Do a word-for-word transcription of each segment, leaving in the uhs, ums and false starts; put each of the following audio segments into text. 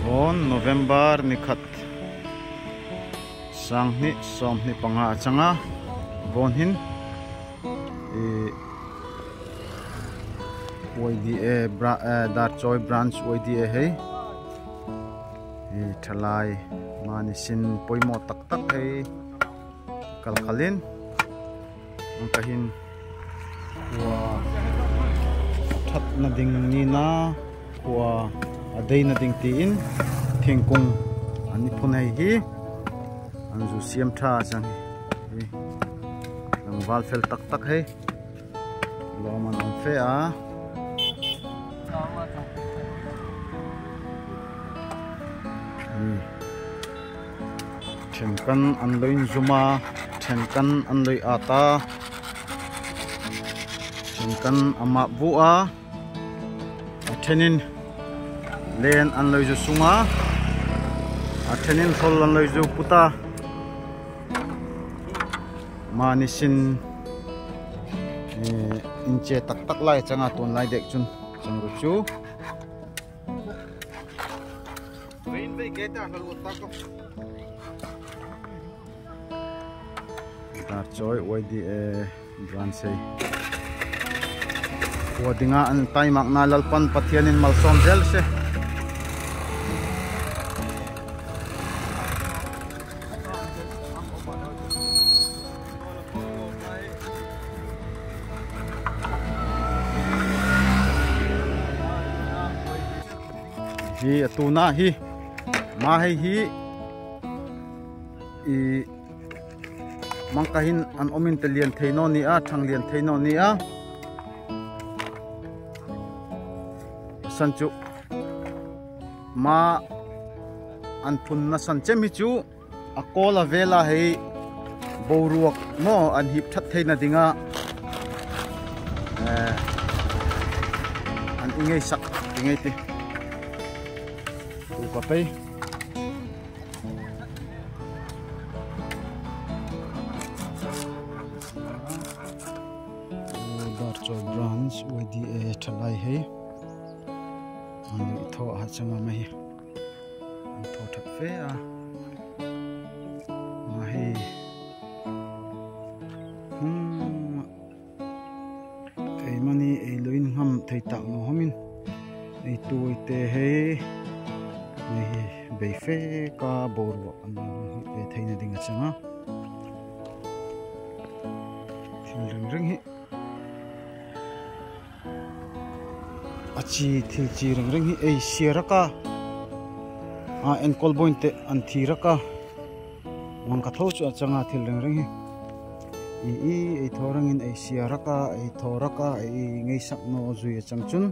Bon November ni khat, sang hni sawm hni panga a chang a, bon hin, i, Y D A bra-, eh, Darchoi branch Y D A hei, i, thalai mani sin poimoh taktak hei kalkhal in, ang ka hin khua thatna ding nina, khua a deina ding tiin thingkung an i phun hei hi, an zu siam tha chang hi. Hi, tlangval fel taktak hei. Lawm an om fe a. Hi. Thingkan an lo in zum a, thingkan an lo in at a, thingkan a map vu a, a thenin len an lo zu sung a, a thenin thawl an lo zu put a. Mani sin, eh, inche taktak lai chang a, tun lai dek chun chang ru chu. Darchoi Y D A branch hei. Khua dinga an taimakna Lalpan Pathian in malsawm zel seh. Hi a tuna hi. Ma hei hi. I mangkha hin an om in telian thei naw ni a, thang lian thei naw ni a. San chu ma an phunna san chem hi chu a kawl a vel a hei boruak maw an hip that theina dinga, eh, an i ngeisak ti ngei ti. Tu ka pei. Darchoi branch Y D A thalai hei. An i thaw a chang a ma hi. An thaw that fe a. Ma hi. Hmm. Ei mani ei lo in ngam thei tak naw hom in. Ei tuite hei. Mei hi bei fe ka boruak an hip theina ding a chang a. Thil reng reng hi. A chi thil chi reng reng hi ei sia raka. A enkol boin te an thi raka. Mangkha thaw chu a chang a thil reng reng hi. I, i, ei thaw reng in ei sia raka, ei thaw raka, ei ngeisak naw zui a chang chun.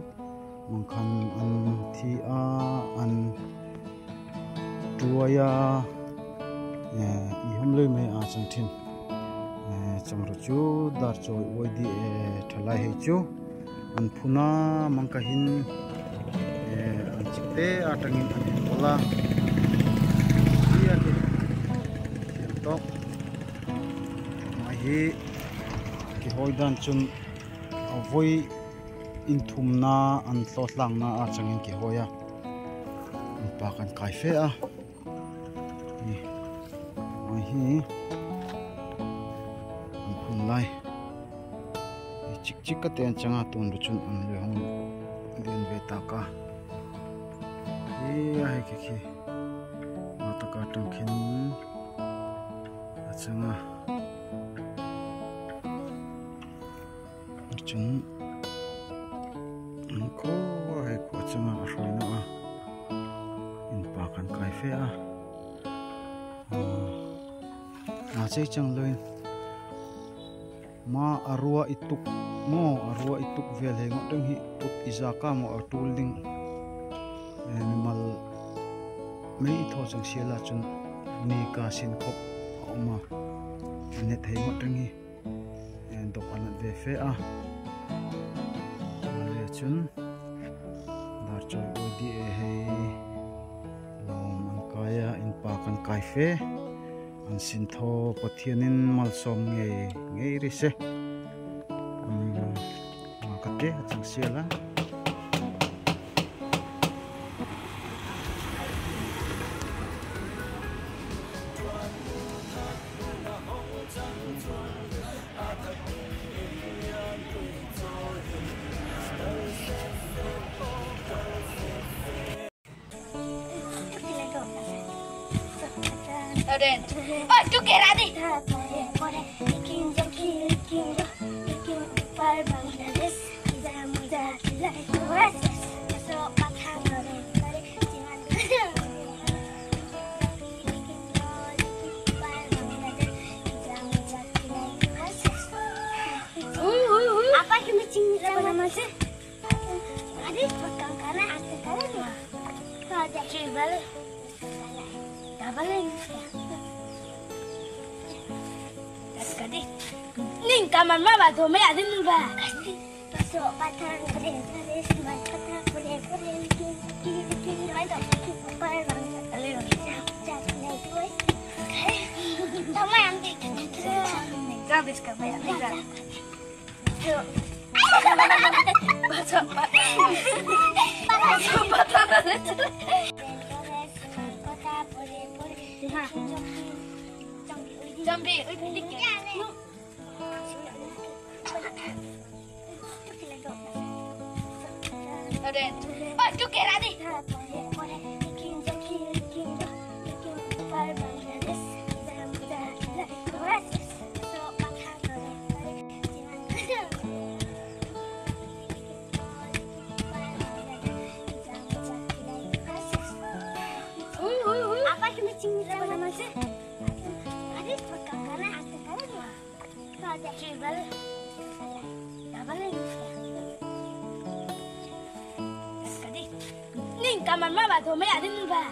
Mangkhan an thi a, an tuai a, eh, i hom lei mei a chang thin. Eh, chang ru chu Darchoi Y D A thalai hei chu. An phun a mangkha hin, eh, an chikte a tang in an enkol a. Hi a hi. Thiam tawk. Mai hi. Kihoi dan chun a voi inthumna an tlo tlangna a chang in kihoi a. An pak an kai fe a. Hi. Mai hi. An phun lai. Hi chik chik ka ten chang a tun ru chun an le hong den ve ta ka. Hi a hi ki ki. Ma ta ka tang khin. A chang a. Chun an khua hei khua chang a a hruai naw a. In pak an kai fe a. A, a chei chang lo in. Ma a rua i tuk maw, a rua i tuk vel hei ngot deng hi put i zak a maw a tul ding. Eh, mimal mei i thaw chang sial a chun ni ka sin khop a om a. A net hei ngot deng hi. En dok a nat ve fe a. A le chun Darchoi Y D A hei lawm an kai a, in pak an kai fe. An sin thaw Pathian in malsawm ngei ngei ri se. Um, ma ka te a chang sial a. Oi, tu kera di. Pore, pore, lekin jo ki, lekin jo, lekin upar Bangladesh, iza muza ki life versus. So, pathan pore, pore, jiwan. Lekin jo, lekin upar Bangladesh, iza muza ki life versus. Apa ki machine sama masih? Adi, pegang kanan, atau kanan ya? Kalau dia cuy balik. Ning kaman ma ba do me adin ba. Paso patang pore pore, simban patang pore pore, kiri kiri kiri, mai to kiri pore bang. Tama yang di. Habis ka ba ya. Apa ki machine sama masih? Adi, pegang kanan, atau kanan ya? Kalau dia cuy balik. Dah balik. Ning kaman ma ba do me adin ba.